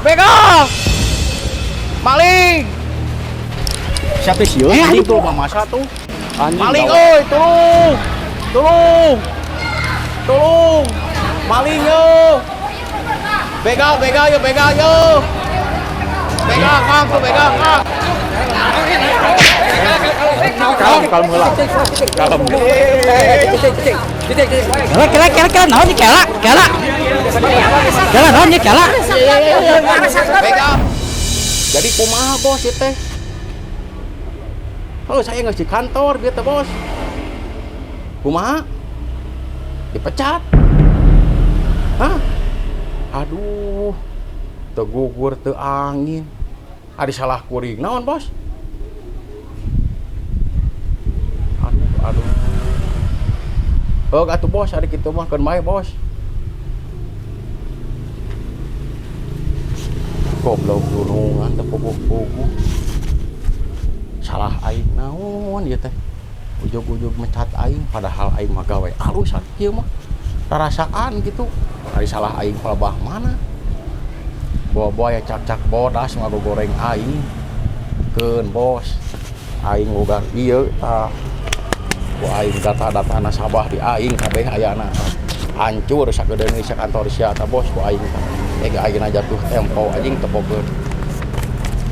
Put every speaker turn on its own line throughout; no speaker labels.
Begal! Maling! Siapa sih?
Eh,
Anjing
anjing.
tuh Bang Masa tuh.
Anjing,
Maling
gawat.
euy, tolong. Tolong. Tolong. Maling yo. Begal, begal yo, begal yo. Begal, Kang, tuh begal, Kang.
Kalem, kalem heula. Kalem.
Kela kela kela kela naon nih kela kela kela naon nih kela.
Begal. Jadi kumaha bos ieu teh? Oh, saya nggak di kantor gitu bos. Kumaha? Dipecat. Hah? Aduh. Teu gugur teu angin. Ari salah kuring naon bos? Aduh, aduh. Oh, atuh bos, ari kitu mah keun bae bos. Goblok tulungan teu puguh-puguh. Salah aing naon ieu teh? Ujug-ujug mecat aing padahal aing mah gawe alus kieu mah. Rarasaan gitu. Ari salah aing palebah mana? Bawa-bawa ya cak-cak bodas ngagogoreng aing. Keun bos. Aing boga ieu tah. Ku aing data-data nasabah di aing kabeh ayana. Hancur sakedeung sia kantor sia tah bos ku aing tah. Aing jatuh tempo anjing tepokeun.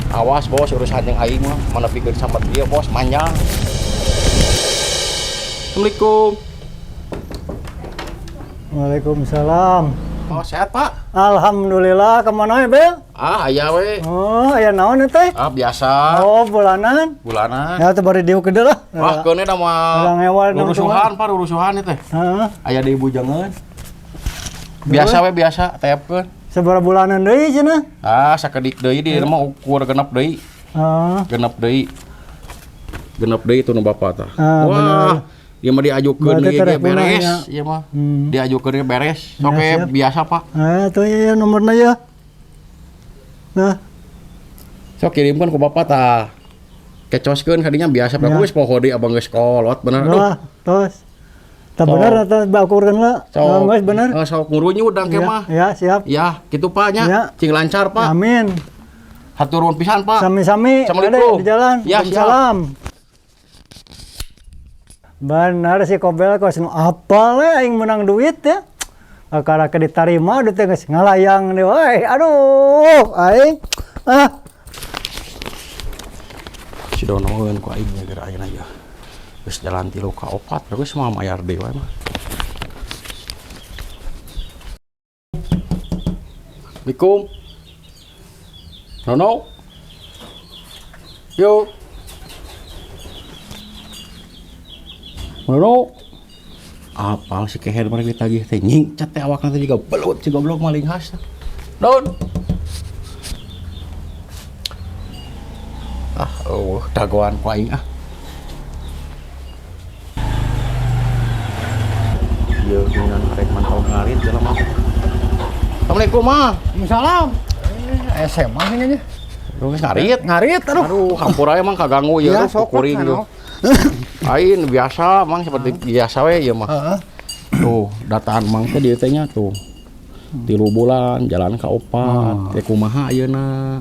Awas bos urusan jeung aing mah manepikeun samet ieu bos manjang. Assalamualaikum.
Waalaikumsalam.
Oh, sehat, Pak?
Alhamdulillah, kemana ya, Bel?
Ah, aya we.
Oh, aya naon eta teh?
Ah, biasa.
Oh, bulanan.
Bulanan.
Ya, teu bari diuk gede lah.
Wah, keun da mah.
Urang hewan
Rurusuhan, Pak, rurusuhan ieu teh.
Heeh.
Aya deui bujangeun. Biasa we biasa, teepkeun.
Sabaraha bulanan deui cenah?
Ah, sakedik deui di mah ukur genep deui.
Heeh.
Genep deui. Genep deui itu nu bapak tah.
Ah,
Wah,
bener.
dia mah diajukeun
Berarti
deui ge
terepuna
beres,
nya.
ieu mah.
Hmm.
Diajukeun ge beres. Sok
Ya,
we
siap.
biasa, Pak.
Ah, tuh ya, ya nomorna ya. Nah,
Sok kirimkeun ku bapak tah. Kecoskeun kadinya biasa, Pak.
Ya.
Geus poho deui abang geus kolot bener. Aduh.
lah, tos. Tah
Sok.
bener atau bakurkeun lah.
Sok.
Geus bener.
Eh, sok ngurunyut dang ke
Ya,
mah.
ya, siap.
Ya, gitu Pak nya.
Ya.
Cing lancar, Pak.
Amin.
Hatur nuhun pisan, Pak.
Sami-sami.
Assalamualaikum.
Ade, di jalan.
Ya, siap.
Waalaikumsalam. Benar si Kobel kos nu apal we aing menang duit ya. Kakara ke ditarima duit teh geus ngalayang deui wae. Aduh, aing. Ah,
Si donoeun ku aing geura ayeuna ieu. Geus jalan 3 ka 4, geus mah mayar deui wae mah. Assalamualaikum. Nono. Yuk. Nono. Apal si keher mereka ditagih teh nyingcat teh awakna teh juga belut si goblok maling khas. Don. Ah, eueuh dagoan ku aing ah. Ieu geuningan arek mantau ngarit jelema. Assalamualaikum, mah.
Waalaikumsalam. SMA nih kayaknya.
Lu geus ngarit.
Ngarit, aduh.
Aduh, hampura emang kaganggu ya,
Iya,
aduh,
sok
kuring
lah,
tuh. Ain biasa, mang seperti biasa we ieu mah.
Heeh.
Tuh, dataan mang teh dieu teh nya tuh. 3 bulan jalan ka 4, teh kumaha ayeuna.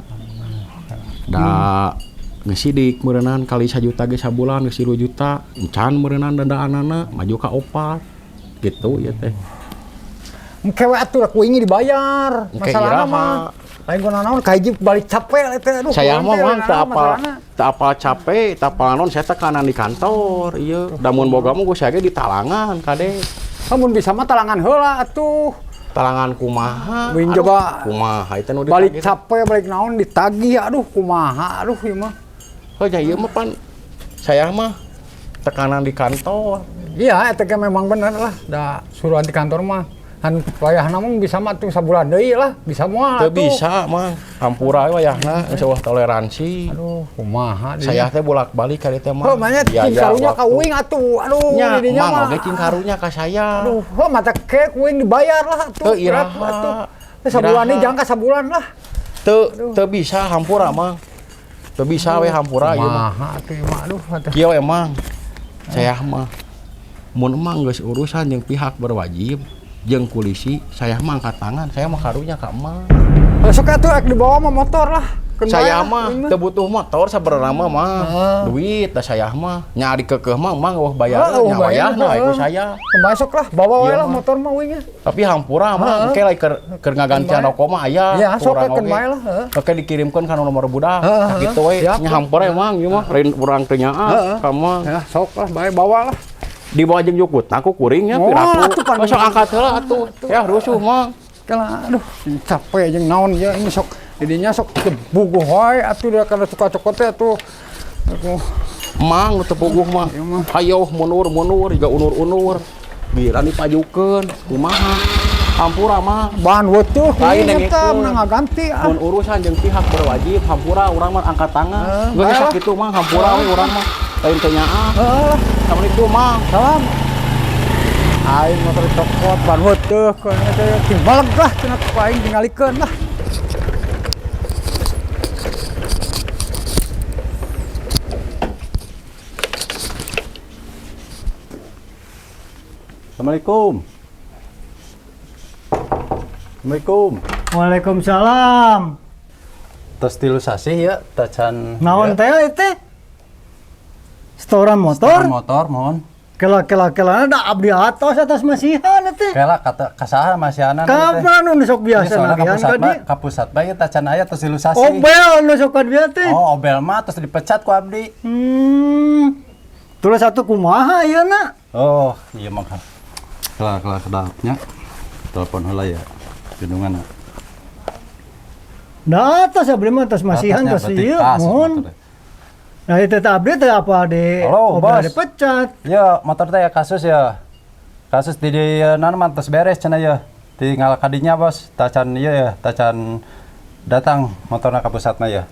Da geus sidik meureunnan kali 1 juta ge sabulan geus 3 juta, encan meureunnan dandaanana maju ka 4. Gitu ieu teh.
Engke we atuh ku aing dibayar.
Engke
Masalahna
iraha.
mah. Lain ku nanaon ka hiji balik capek teh aduh.
Saya
kuring
mah
teh
mang
lain
teu
naon
apal
masalahna.
teu apal capek, teu apal naon saya teh kanan di kantor ieu. Da mun boga mah geus ge di talangan kade.
Mun bisa mah talangan heula atuh.
Talangan kumaha?
Wing
Aduh,
coba
kumaha itu nu
Balik
ditagih teh.
capek balik naon ditagih aduh kumaha aduh ieu mah.
Oh, ya ieu mah pan saya mah tekanan di kantor.
Iya, eta ge memang bener lah. Da suruhan di kantor mah. Han wayahna mah bisa mah tuh sabulan deui lah, bisa moal
Teu
atuh.
bisa mah. Hampura we wayahna geus eueuh toleransi.
Aduh, kumaha
Saya teh bolak-balik ka dieu teh mah.
Heuh, manya
Biaya,
cing karunya ka
waktu.
uing atuh. Aduh,
Nya,
di dinya
mang
mah.
oge cing karunya ka saya.
Aduh, heuh mata ke ku uing dibayar lah atuh.
Teu iraha.
Berat atuh. Teh sabulan deui
Iraha.
jangka sabulan lah.
Teu teu bisa hampura mah. Teu bisa we hampura ieu mah.
Kumaha atuh ieu mah aduh atuh.
Kieu emang. Saya mah mun emang geus urusan jeung pihak berwajib jeung polisi, saya mah angkat tangan, saya mah karunya ka emang.
Sok atuh rek dibawa mah motor lah. Keun
Saya
bae lah,
mah
aing
teu butuh motor sabenerna mah. Duit da saya mah. Nya ari keukeuh mah mang eueuh bayaran
Heeh,
nya wayahna ku saya.
Keun bae sok lah, bawa wae
Iya
lah
mah.
motor mah uing nya.
Tapi hampura mah engke lain keur ngagantian rokok mah aya
Iya, sok
kurang
keun
oge.
bae lah, heeh.
Oke dikirimkeun kana nomor budak.
Heeh,
Tah kitu we
siap.
nya hampura emang ieu mah lain urang teu nyaah ka mah.
Ya, sok lah bae bawa lah.
Dibawa jeung jukutna ku kuring nya
Oh,
piraku.
atuh pan-
Oh, sok angkat heula atuh. Ya rusuh mah.
Kela, aduh, capek jeung naon ya ini sok didinya sok teu buguh wae atuh da kana suka cokot teh atuh. Aku
Mang nu teu puguh mah.
Iya mah.
Hayoh mundur-mundur jiga unur-unur. Gila dipajukeun kumaha. Hampura mah.
bahan weutuh
Lain
kuring eta
dengekeun.
menang ngaganti ah.
Mun urusan jeung pihak berwajib hampura urang mah angkat tangan.
Heeh,
Geus
bae lah.
sakitu mah hampura we urang mah. Lain teu nyaah.
Heeh,
Assalamualaikum mang.
salam. Aing motor cokot ban weutuh keun teh timbaleg lah cenah ku aing tingalikeun lah.
Assalamualaikum. Assalamualaikum.
Waalaikumsalam.
Tos tilu sasih ya, tacan.
Naon
ya.
teh itu? Setoran motor?
Setoran motor mohon.
Kela kela kela da abdi atos atas masihan teh.
Kela kata kasaha masihanan.
Kapan nu sok biasa
soalnya
nagihan
kapusat
ka
mah,
dieu?
kapusat bae tacan aya tos tilu sasih.
Obel nu sok ka dieu teh.
Oh, obel mah tos dipecat ku abdi.
Terus satu kumaha ieu na?
Oh, iya mah. Kela kela kedapnya. Telepon heula ya. Gendungan.
Da atas abdi mah atas masihan
Atasnya
tos
berarti
ieu
kas
mohon.
motor teh.
Nah itu teh abdi teh apa di
Halo,
obel
Bos.
dipecat.
Ya, motor teh ya kasus ya. Kasus di dieu mah tos beres cenah ya. Tinggal kadinya bos, tacan ieu ya, tacan datang motorna ka pusatna ya.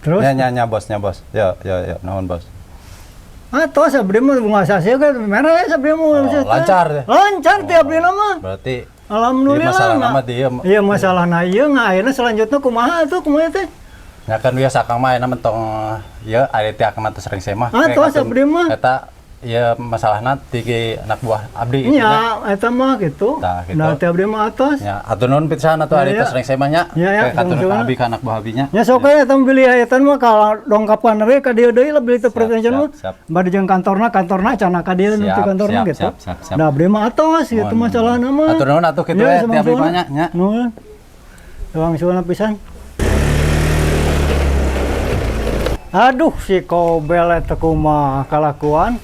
Terus
Nya nya nya bos, nya bos. Ya ya ya, naon bos.
atos abdi mah bunga sasih ge meres abdi mah.
Oh, lancar ya?
Lancar teh abdi mah.
Berarti
Alhamdulillah.
Iya, masalah
nah.
nama dia.
Iya masalah ieu nggak ayeuna selanjutnya kumaha tuh kumaha teh?
nya kan biasa akang mah ayeuna mentong ieu ari teh akang mah teu sering semah.
Ah, tos abdi mah.
Eta ieu masalahna ti anak buah abdi gitu nya.
Nya eta mah gitu.
Tah, gitu.
Nah teh abdi mah atos.
Nya atur nuhun pisan atuh ari
Ya,
teu
ya.
sering semah nya.
Ya, ya,
Kayak katur
sama-sama.
ka abdi ka anak buah abinya.
Nya sok we eta beli eta mah kalau dongkapan we ka dieu deui lah beli teu
Siap,
pretension
siap,
mah.
siap.
Bade jeung kantorna kantorna cenah ka dieu nu
Siap,
ti kantorna
siap,
gitu.
siap, siap, siap.
Nah abdi mah atos gitu
Mohon.
masalahna mah.
Atur nuhun atuh kitu
Ya,
we ti abdi
samangsulna.
mah nya, nya.
Nuhun. Samangsulna pisan. Aduh si Kobel eta kumaha kalakuan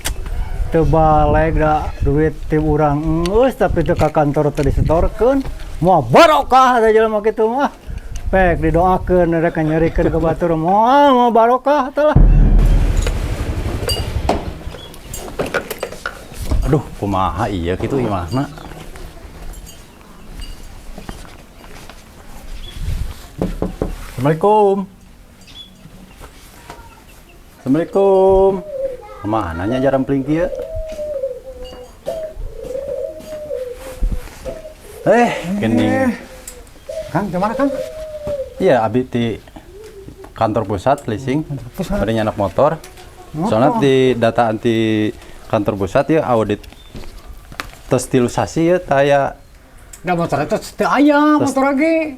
teu baleg da duit ti urang geus tapi teu ka kantor teu disetorkeun moal barokah da jelema kitu mah pek didoakeun rek nyerikeun ka batur moal moal barokah teh lah.
Aduh, kumaha iya kitu imahna. Assalamualaikum. Assalamualaikum. Kemana nya jarang peling kieu? Gening.
Kang, gimana Kang?
Iya, abi di kantor pusat leasing.
Pusat.
Pada nyanak motor. Soalnya di data anti kantor pusat ya audit tes tilusasi ya taya
Da motor eta teu aya motor lagi.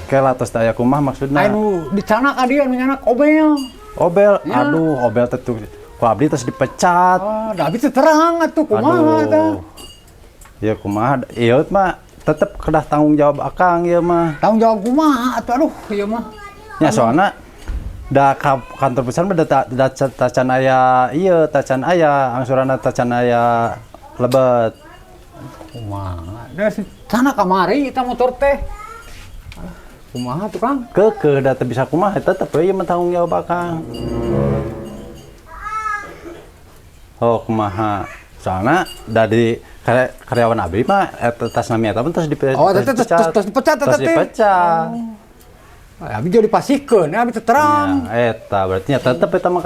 kela tos taya kumah maksudna.
Anu dicanak ka dieu anu nyanak obel.
Obel,
Ya.
aduh, obel teh tuh ku abdi terus dipecat.
Ah, da abdi teu terang atuh kumaha eta.
Aduh. Ya kumaha, ieu mah tetep kedah tanggung jawab akang ieu mah.
Tanggung jawab kumaha atuh aduh ieu mah.
Ya soalna da ka kantor pusat mah da tacan aya ieu, tacan aya angsuranna tacan aya lebet.
Kumaha? Da si cana kamari eta motor teh. Alah, kumaha tuh Kang?
Keukeuh da teu bisa kumaha tetep we ieu mah tanggung jawab akang. Oh kumaha? Soalna da di karyawan abdi mah eta tas nami eta pun tos
Oh, eta teh tos dipecat eta
tos
teh.
dipecat.
Ah, abi jadi dipasihkeun, ya, abi teu terang.
Ya, eta berarti nya tetep eta mah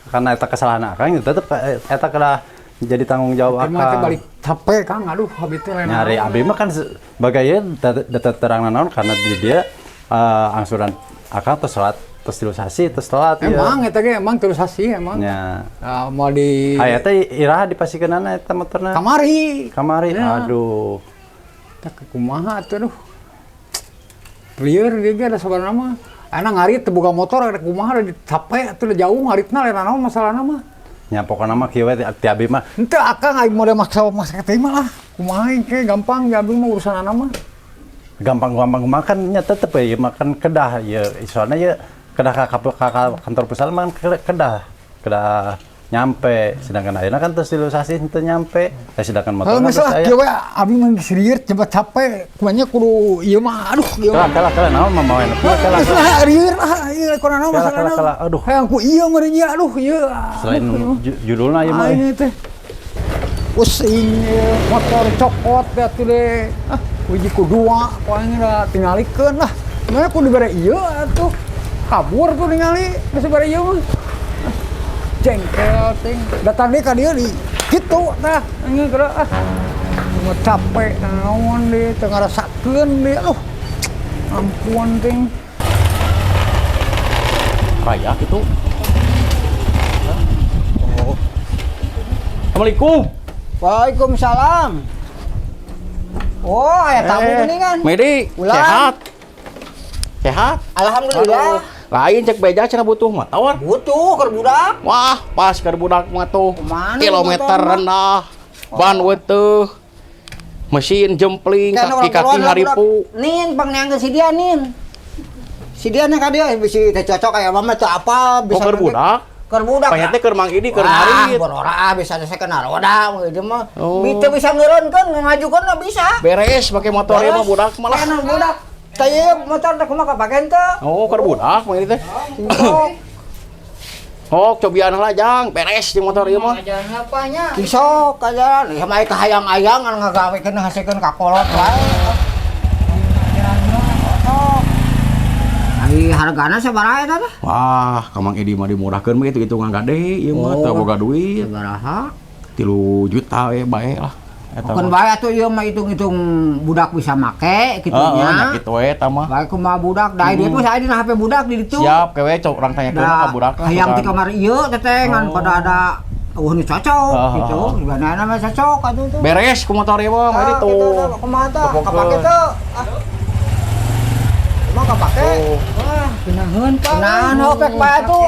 karena eta kesalahan akang ya tetep eta kedah jadi tanggung jawab
Teh mah teh
akang.
balik capek Kang, aduh abi teh lain.
Nyari abdi mah kan sebagai data terang naon karena di dia angsuran akang tos telat tos tilusasi tos telat ya.
Emang eta ge emang terus sasi emang.
Nya.
Ah, mau di
Aya teh iraha dipasikeunana eta motorna.
kamari.
Kamari.
Ya.
Aduh.
Tah kumaha atuh aduh. Lieur dia ge ada sabarna mah. Ayeuna ngarit teu boga motor rek kumaha da capek atuh da jauh ngaritna lain naon masalahna mah.
Nya pokona mah kieu we ti abi mah.
Henteu akang aing model maksa maksa teh mah lah. Kumaha engke gampang diambil mah urusanana mah.
Gampang-gampang makan nya tetep ya makan kedah ya, soalnya ya kedah ka kantor pusat mah kedah kedah nyampe, sedangkan ayeuna kan terus dilusasi teu nyampe. Eh, sedangkan motor
Kalau
mah
misalnya
saya
kieu we abi mah geus lieur coba capek kumanya kudu ieu mah aduh ieu
kela
mah.
Kela kela naon mah mawa kela kela.
Geus lah lieur ah ieu kunaon
Kela,
masalahna.
kela, kela, aduh.
Hayang ku ieu meureun ieu aduh ieu.
Selain judulna ieu mah.
Aing teh pusing ieu, motor cokot ya tuh deh. Ah, hiji ku dua, ku aing da tingalikeun lah. Nah, ku dibere ieu atuh. Kabur tuh ningali, geus dibere ieu mah. Ah, jengkel ting. Datang deui ka dieu di kitu tah. Aing geura ah. Mau capek naon deui teu ngarasakeun deui aduh. Ampun ting.
Raya gitu. Oh. Assalamualaikum.
Waalaikumsalam. Oh, aya tamu geuningan.
Medi,
Ulang.
sehat. Sehat.
Alhamdulillah.
Aduh, lain cek beja cenah butuh motor.
Butuh keur budak.
Wah, pas keur budak mah tuh.
Kemana
Kilometer
motor mah?
Rendah. Ban weteuh. Mesin jempling,
Kan orang
kaki-kaki
keluar lah,
haripu.
budak. Nin, pangneangkeun si dia nin. Si dia nih ka dia bisi teh cocok aya mah teu apa
Oh, keur budak.
Keur budak.
Panyatnya keur Mang Idi keur
Wah,
ngarit.
borora ah bisa saya kena roda gitu mah.
Oh.
Bisa bisa ngeureunkeun ngajukeun mah bisa.
Beres pakai motor ieu mah budak malah.
Enak budak. Teh ieu motor teh kumaha kapakeun teu?
Oh, keur budak Mang Idi teh.
Sok.
Oh, cobian lah jang, beres di motor ieu mah.
Ajaran apanya?
Sok aja, sama kahayang-ayang ngagawekeun ngasekeun ka kolot wae. Sok. Ai hargana sabaraha eta teh?
Wah, ka Mang Idi mah dimurahkeun mah hitung-hitungan gade ieu mah
Oh.
teu boga duit.
Sabaraha?
3 juta we bae lah. Eta
Keun
mah.
bae atuh ieu mah hitung-hitung budak bisa make kitu
Heeh,
nya.
nya kitu we eta mah.
Bae kumaha budak, da duit mah saya dina HP budak di ditu.
Siap kewe cok urang tanyakeun ka budak lah.
Hayang ti
bukan.
kamar ieu teteh ngan
Oh.
pada ada eueuh nu cocok gitu. Gimana mah cocok atuh tuh.
Beres ku motor ieu mah Mang Idi
Ah,
tuh.
gitu, dah, kumaha tah?
Tepokkeun.
Kapake teu? Ah. Kumaha kapake?
Tuh.
Wah,
Genaheun, Pak.
Genaheun, hopek bae atuh.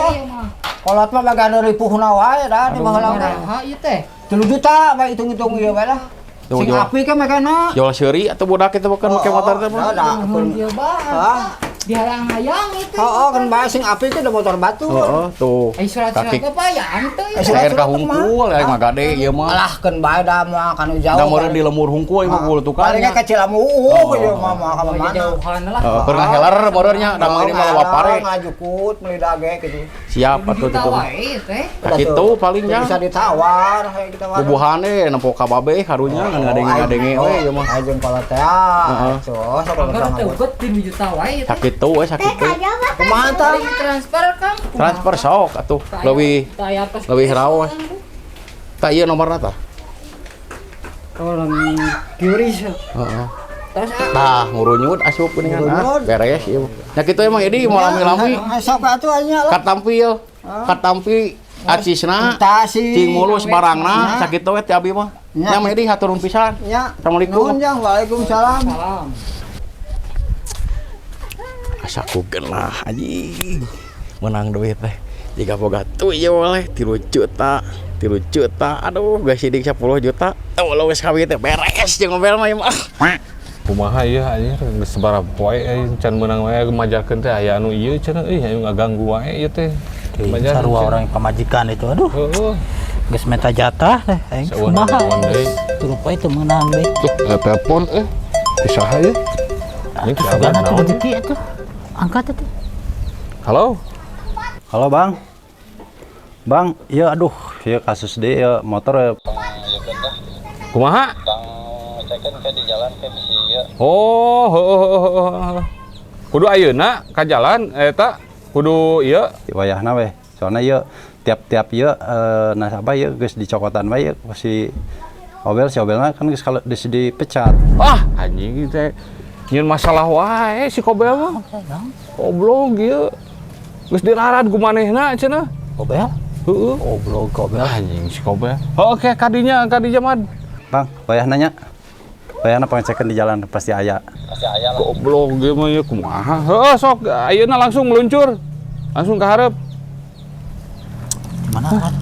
Kolot mah bagian ripuhna wae dah di baheula mah.
Sabaraha ieu teh?
3 juta bae hitung-hitung ieu bae lah.
Tuh,
Sing
jual.
api kan makana.
Jual seuri atau budak itu bukan make motor teh mah.
Dah, dah.
Genaheun ieu bae.
Ah.
Dihalang-hayang itu.
Oh, kan bae sing api itu udah motor batu.
Heeh, tuh.
Ai surat-surat
Kaki
apa ya ante
Eh,
ieu.
Saya
surat-surat
ka hungkul, aing mah gade ieu mah.
Alah keun bae dah mah kanu jauh.
Da meureun di lembur hungkul ieu mah bulutukan.
Palingnya ke Cilamuuh gitu mah mah ka mana.
Jauhan lah.
Heeh, keur ngaheler meureun nya, da Mang Idi mah loba pare.
Ngajukut meuli dage gitu.
Siap atuh
Juta
kitu.
wae teh.
Ka kitu paling nya.
Bisa ditawar kayak kita war.
Bubuhane nempo ka babe karunya ngan ngadenge-ngadenge we ieu mah.
Aing kalau teh.
Heeh.
Tuh, sok
Anggar teu uget 3 juta wae teh.
Sakitu we sakitu.
Kumaha tah?
Paling transfer Kang.
Transfer sok atuh leuwih leuwih raos. Tah ieu nomorna tah.
Orang QRIS.
Heeh. Tah ngurunyut asup geuningan ah
Ngurunyut.
beres ieu. Nya kitu emang Idi mau lami-lami
Sok atuh anya lah.
katampil katampi acisna
Tah si
cing mulus barangna sakitu we ti abi mah.
Nya.
Nya Mang Idi hatur nuhun pisan.
Nya.
Assalamualaikum.
Nuhun jang, waalaikumsalam.
Salam.
Asa ku genah anjing. Menang duit teh. Jika boga tuh ieu boleh 3 juta, 3 juta. Aduh, geus sidik 10 juta. Tuh lo geus kawin teh beres jeung mobil mah ieu mah.
Kumaha ieu anjir geus sabaraha poe euy can meunang wae majarkeun teh aya anu ieu cenah euy anu ngaganggu wae ieu teh. Majar
Sarua orang pamajikan itu aduh
Heeh.
geus minta jatah teh aing
Sauan
kumaha
sauan deui.
Tuh poe teu meunang deui.
Tuh, aya telepon eh. Ti saha ieu? Ini
Atuh
siapa
sugana tuh
naon?
rezeki atuh. Angkat atuh.
Halo.
Halo bang, bang, iya aduh, iya kasus deh ya motor ya.
Kumaha? Oh, heuh heuh heuh, heuh. Kudu ayeuna ka jalan eta kudu ieu
Wayahna weh, soalnya iya tiap-tiap iya nasabah iya geus dicokotan wae ieu si Obel, si Obelna kan geus kalau geus dipecat.
Ah, anjing teh nyieun masalah wae si Kobel mah. Goblok ieu. Geus dilarad ku manehna cenah.
Kobel?
Heeh.
Goblok kobel.
Anjing si Kobel. Oh, oke kadinya kadinya mad.
Bang, wayah nanya. Wayahna pengecekan di jalan pasti aya.
Goblok ge mah ya kumaha. Heuh sok ayeuna langsung meluncur. Langsung ke hareup.
Mana kan?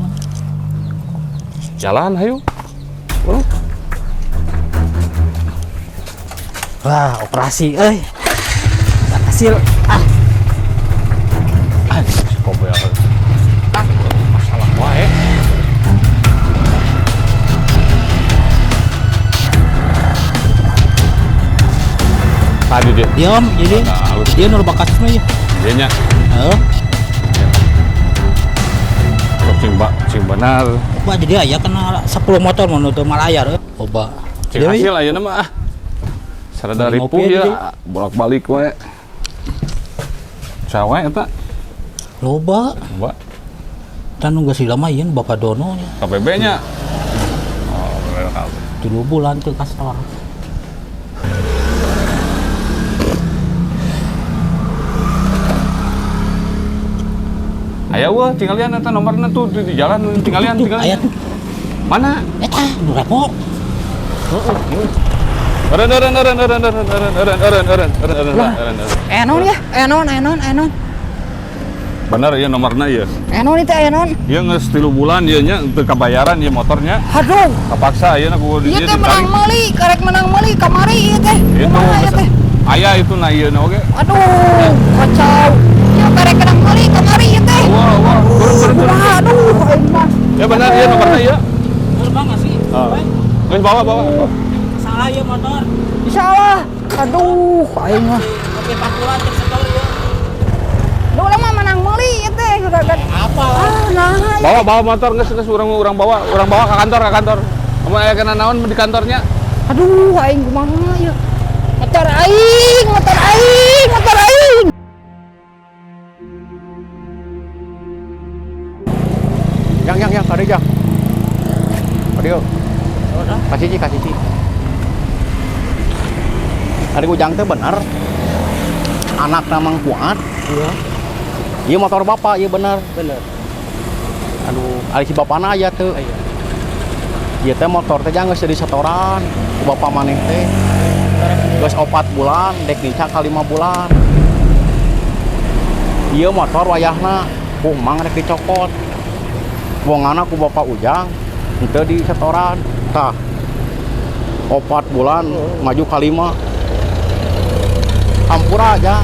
Jalan hayu. Oh.
Wah, operasi euy. Hasil ah.
Ah, si Kobel. Ah, masalah wae. Tadi dia.
Diam, jadi dia nu bakat mah ya.
Dia nya.
Heeh.
Cing cing benar.
Oba jadi aya kena 10 motor mun teu malayar euy. Oba.
Cing hasil ayeuna mah ah. Sarada ripuh ya, bolak-balik wae. Sawe eta?
Loba.
Loba.
Tan nu geus lama ieu Bapak Dono nya.
KPB nya. Oh, bener kabeh.
3 bulan teu kastor.
Aya wah tinggalian eta nomorna tuh di jalan tinggalian tinggalian.
Aya tuh.
Mana?
Eta nu repot.
Heeh. Eureun eureun eureun eureun eureun eureun eureun eureun eureun eureun eureun.
Aya naon ya? Aya naon? Aya naon? Aya naon?
Bener ieu nomorna ieu.
Aya naon itu aya naon?
Ieu geus 3 bulan ieu nya teu kabayaran ieu motornya.
Aduh.
Kapaksa ayeuna ku
Ieu teh menang meuli, karek menang meuli kamari ieu teh. Kumaha ieu teh?
Aya itu na ieu na oge.
Aduh, kacau. Ieu karek menang meuli kamari ieu teh.
Wah, wah, turun turun.
Aduh, aing mah.
Ya benar ieu nomorna ieu.
Bener banget sih.
Heeh. Geus bawa bawa.
Salah ieu motor.
Salah. Aduh, aing mah.
Oke, 4 bulan cek setor ieu.
Duh, urang mah menang meuli ieu teh.
Apa?
Ah, nah.
Bawa bawa motor geus geus urang bawa, urang bawa ke kantor, ke kantor. Kamu aya kena naon di kantornya?
Aduh, aing kumaha ieu? Motor aing, motor aing, motor aing.
Yang kade jang. Kade. Kasih ci, kasih ci. Ari Ujang teh bener. Anak Mang Fuad.
Iya.
Ieu motor bapak, ieu bener.
Bener.
Aduh, ari si bapana aya teu.
Iya.
Ieu teh motor teh jang geus jadi setoran ku bapak maneh teh. Geus 4 bulan, dek nincak ka 5 bulan. Ieu motor wayahna ku mang rek dicokot. Wongana ku bapak Ujang henteu di setoran. Tah. 4 bulan maju ka 5. Hampura aja.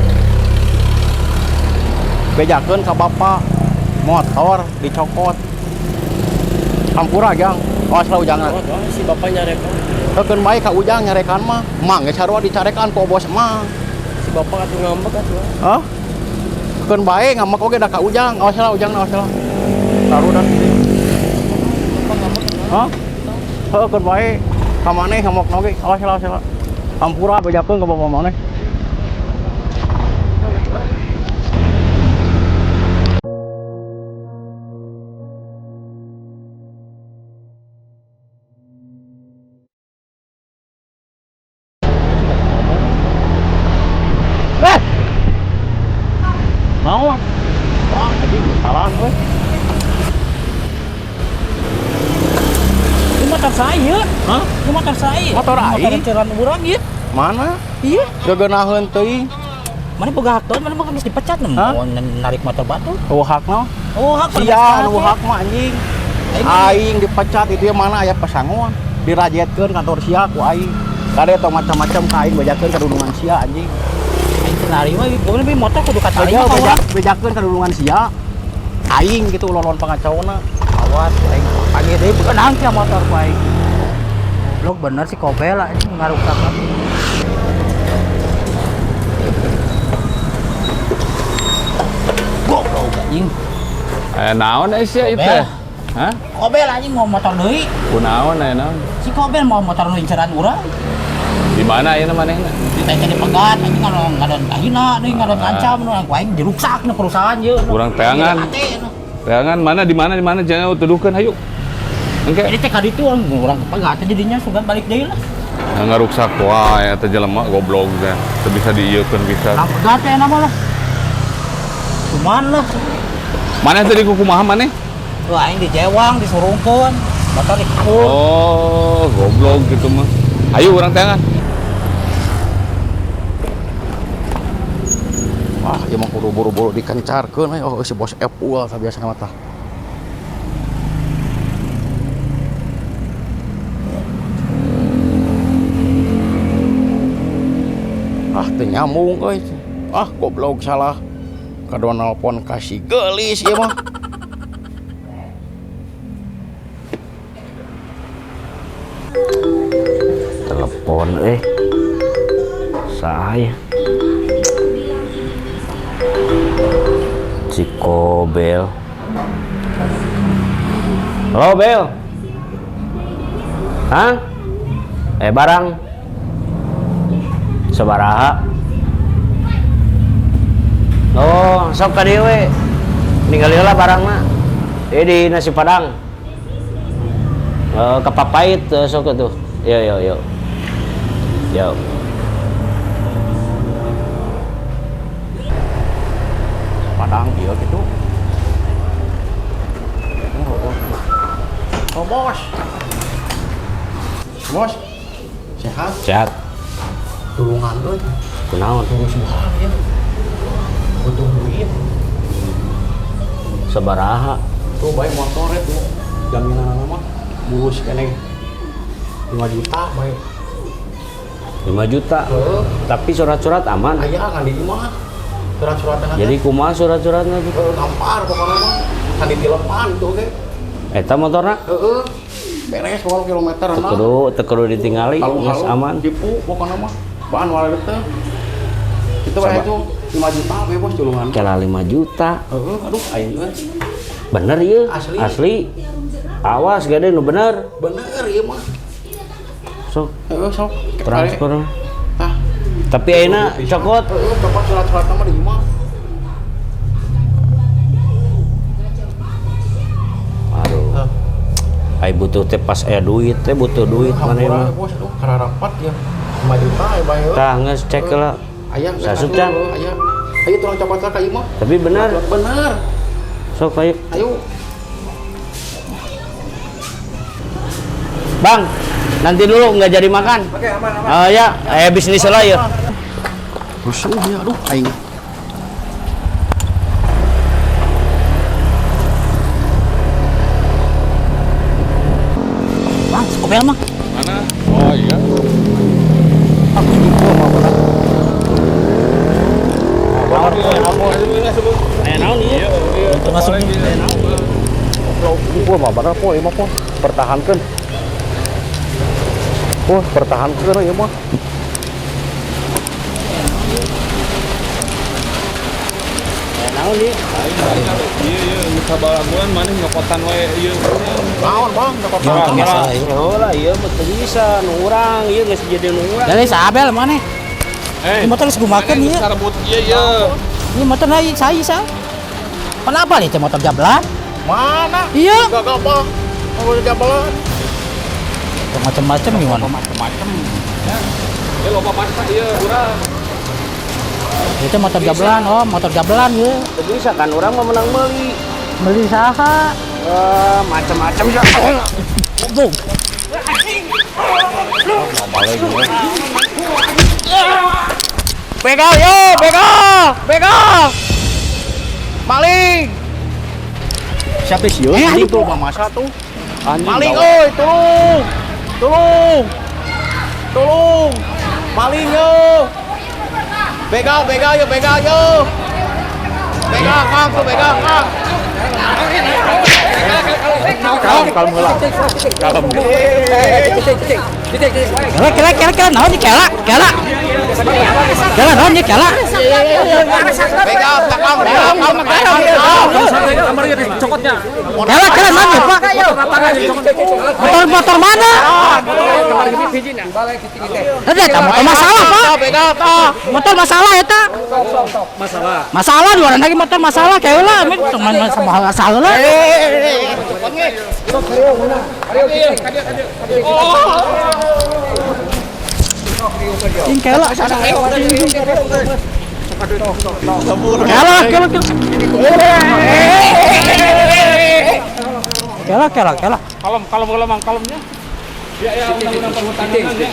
Bejakeun ka bapak motor dicokot. Hampura jang. Awas lah Ujangna.
Oh, si bapak nyarekan.
Keun bae ka Ujang nyarekan mah. Mang geus sarua dicarekan ku bos mah.
Si bapak atuh ngambek atuh.
Hah? Keun bae ngambek oge da ka Ujang. Awas lah Ujangna, awas lah. Taruh dan ini. Hah? Heuh keun bae ka maneh ngambek oge. Awas lah, awas lah. Hampura bejakeun ka bapak maneh. Mau? Wah, anjing salah we.
Ini motor saya.
Hah?
Ini motor saya.
Motor aing.
Motor eceran urang ieu.
Mana?
Iya.
Geunaheun teuing.
Mana boga hak teu, mana boga geus dipecat
Hah?
mau narik motor batu.
Oh hak naon?
Oh hak
Sia anu hak mah anjing. Aing dipecat itu mana aya pesangon. Dirajetkeun kantor sia ku aing. Kade tong macam-macam ka aing bejakeun ka dulungan sia anjing.
Lari mah gue lebih motor kudu kata aing mah
bejakeun ka dulungan sia. Aing gitu lolon pangacauna.
Awas aing pagi deui beunang sia motor ku aing. Goblok bener si Kobel anjing ngaruksak. Goblok anjing.
Aya naon aya sia ieu teh? Hah?
Kobel anjing mau motor deui.
Kunaon aya naon?
Si Kobel mau motor nu inceran urang.
Di mana ayeuna manehna?
Di teh dipegat anjing ngadon kahina deui ngadon ngancam nu ku aing diruksak nu perusahaan ieu.
Urang teangan. Teangan mana di mana di mana jangan tuduhkeun hayu. Engke.
Jadi teh ka ditu urang kepegat jadinya sugan balik deui lah.
Nah, ngaruksak wae eta jelema goblok teh. Teu bisa diieukeun bisa.
Lah pegat teh nama lah. Cuman lah.
Maneh tadi ku kumaha maneh?
Wah aing dijewang disurungkeun, motor dikapur.
Oh, goblok gitu mah. Ayo urang teangan.
Wah, ieu mah kudu buru-buru dikencarkeun we. Oh, si bos Epul sabiasana mah tah. Ah, teu nyambung euy. Ah, goblok salah. Kadua nelpon ka si geulis ieu mah.
Telepon saya. Si Kobel. Halo Bel. Hah? Barang sabaraha? Oh, sok ka dieu we. Ningali heula barangna. Ieu di nasi Padang. Kapapait sok atuh. Yo yo yo. Yo.
Padang ieu kitu. Oh, bos. Bos. Sehat?
Sehat.
Tulungan euy.
Kunaon?
Rusuhan ieu. Butuh duit.
Sabaraha?
Tuh bae motor itu. Jaminan mah bulus keneh 5 juta bae.
5 juta.
Heeh.
Tapi surat-surat aman.
Aya kan di imah. Surat-suratna.
Jadi kumaha surat-suratna tuh?
Heeh, gampar pokona mah. Kan ditilepan tuh ge.
Eta motorna?
Heeh. Beres pokona kilometer
Teu kudu ditingali, geus aman.
Tipu pokona mah. Bahan wae teh. Itu bae itu 5 juta we bos tulungan.
Kela 5 juta.
Heeh, aduh aing euy.
Bener ieu?
Asli.
Asli. Awas gade nu bener.
Bener ieu mah.
Sok.
Heeh, sok.
Transfer.
Tah.
Tapi ayeuna cokot.
Heeh, cokot surat-suratna mah di imah.
Aduh. Ai butuh teh pas aya duit teh butuh duit maneh mah.
Bos, aduh kararapat ya. 5 juta aya bae.
Tah geus cek heula.
Aya
sasup can.
Aya. Ayo tolong cokot ka imah.
Tapi bener.
Bener.
Sok ayo.
Ayo.
Bang, nanti dulu nggak jadi makan.
Oke, aman aman.
Ya, bisnis lah ya.
Rusuh ya, aduh aing.
Bang, Kobel mah.
Mana? Oh iya.
Aku juga mau bener.
Naon ieu?
Masuk.
Gua mah bener po, ieu mah po. Pertahankeun. Wah, pertahankeun ieu mah.
Naon ieu?
Ieu ieu nu sabalaguan maneh nyokotan wae ieu.
Naon, Bang? Nyokotan.
Masalah ieu. Heula ieu mah teu bisa nu urang, ieu geus jadi nu urang.
Dari Sabel maneh.
Eh,
motor geus gumakeun ieu.
Sarebut ieu ieu.
Ini motor lain saya sa. Kenapa nih teh motor jablan?
Mana?
Iya.
Gagal, Bang. Motor jablan.
Macam-macam gimana?
Macam-macam.
Ya loba masa ieu urang.
Itu motor jablan, oh motor jablan ya.
Teu bisa kan urang mah menang meuli.
Beli saha?
Macam-macam ya.
Goblok.
Begal yo, begal, begal. Maling. Siapa sih? Anjing tuh masa tuh. Maling euy, tolong. Tolong. Tolong. Maling yo. Begal, begal yo, begal yo. Begal, Kang, tuh begal, Kang. Kalem, kalem heula. Kalem.
Kela, kela, kela, kela, naon nih kela, kela. Kela naon nih kela.
Begal, Kang, begal, Kang,
Kela, kela naon nih, Pak? Motor motor mana? Ada eta motor masalah, Pak.
Begal, tah.
Motor masalah eta. Masalah. Masalah dua orang lagi motor masalah kayak lah, min teman sama masalah lah. Ini kela. Kela, kela, kela. Kela, kela, kela.
Kalem, kalem, kalem, kalemnya. Ya, ya, undang-undang perhutanan ya.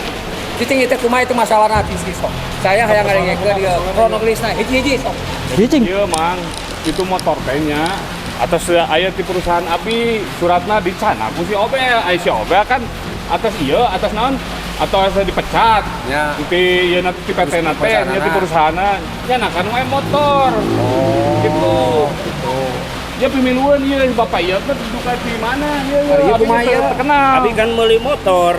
Cicing itu kumaha itu masalahna cicing sok. Saya hayang ngadengekeun ieu kronologisna hiji-hiji sok.
Cicing.
Iya, Mang. Itu motor teh nya atas aya di perusahaan abi suratna dicanak ku si Obel. Ai si Obel kan atas ieu atas naon? Atau asa dipecat.
Ya.
Di ieu na ti PT na teh nya ti perusahaanna. Nya nah kan we motor. Oh. Gitu.
Gitu.
Ya pemiluan ieu bapak ieu teh duka di mana ieu
Ieu
abi
kumaha ieu?
terkenal.
Abi kan meuli motor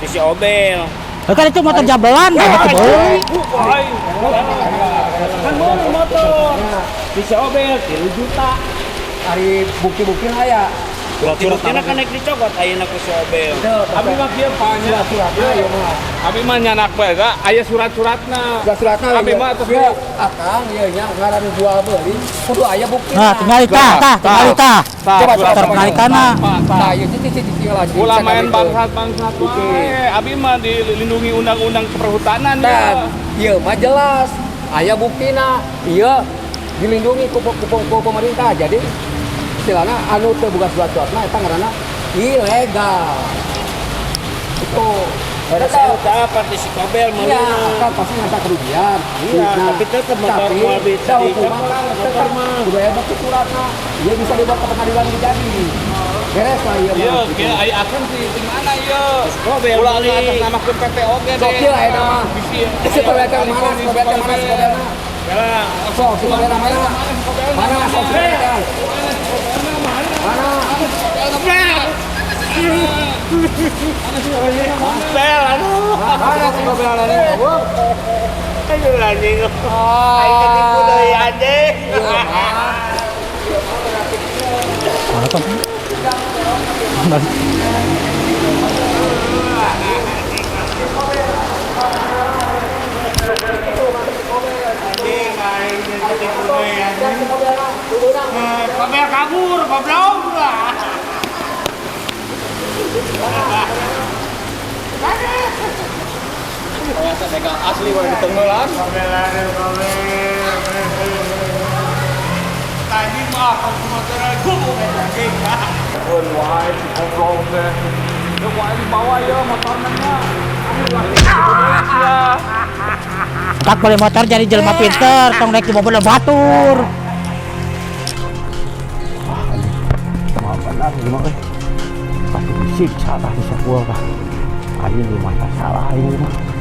di si Obel.
Kan itu motor jabelan, motor beli.
Kan meuli motor. Di si Obel 3 juta.
Ari bukti-bukti aya.
Bukti-buktina kan naik dicokot ayeuna ku si Obel.
Abi mah kieu panya.
Surat-suratna ieu mah.
Abi mah nyanak bae da aya surat-suratna.
Surat-suratna.
Abi mah atas
ieu akang ieu nya ngaran jual beuli kudu aya buktina.
Nah, tinggal tah, tah, tinggal tah.
Coba coba
Motor penarikanna.
Tah ieu cicing cicing lah.
Ulah main bangsat-bangsat wae. Abi mah dilindungi undang-undang keperhutanan
Tah,
ya.
ieu mah jelas aya buktina. Ieu dilindungi ku pemerintah. Jadi istilahna anu teu boga surat-suratna eta ngaranna ilegal. Itu.
Pada saya udah apa di si Kobel
Iya,
meulina.
kan pasti ngerasa kerugian.
Iya, tapi tetep motor
tapi
moal bisa
da hukuman
dicopot,
kan
motor
tetep
mah.
kudu aya bukti suratna. Ieu bisa dibawa ke pengadilan dijadi. Beres lah ieu
Iya,
mah.
kieu aya akun di mana ieu?
Kobel
Ulah
meuli.
atas nama ke PT oge
Sok kieu aya nama.
Bisi.
Si Kobel teh mana? Si Kobel teh mana? Si Kobel mana? Sok si Kobel mana? Mana sok si Kobel teh? Mana?
Bel aduh.
Mana si Kobel anjing?
Aduh anjing. Aing ketipu deui anjing.
Mana tuh?
Anjing aing ketipu deui anjing. Kobel kabur goblok.
Asli wae ditenggelan.
Anjing mah motor gua anjing.
Pun wae si goblok teh. Ieu wae dibawa ieu motorna nya.
Tak boleh motor jadi jelema pinter, tong naik di mobil batur.
Mah benar ieu mah euy. Pasti disiksa tah si Sepul tah. Anjing ieu mah salah ieu mah.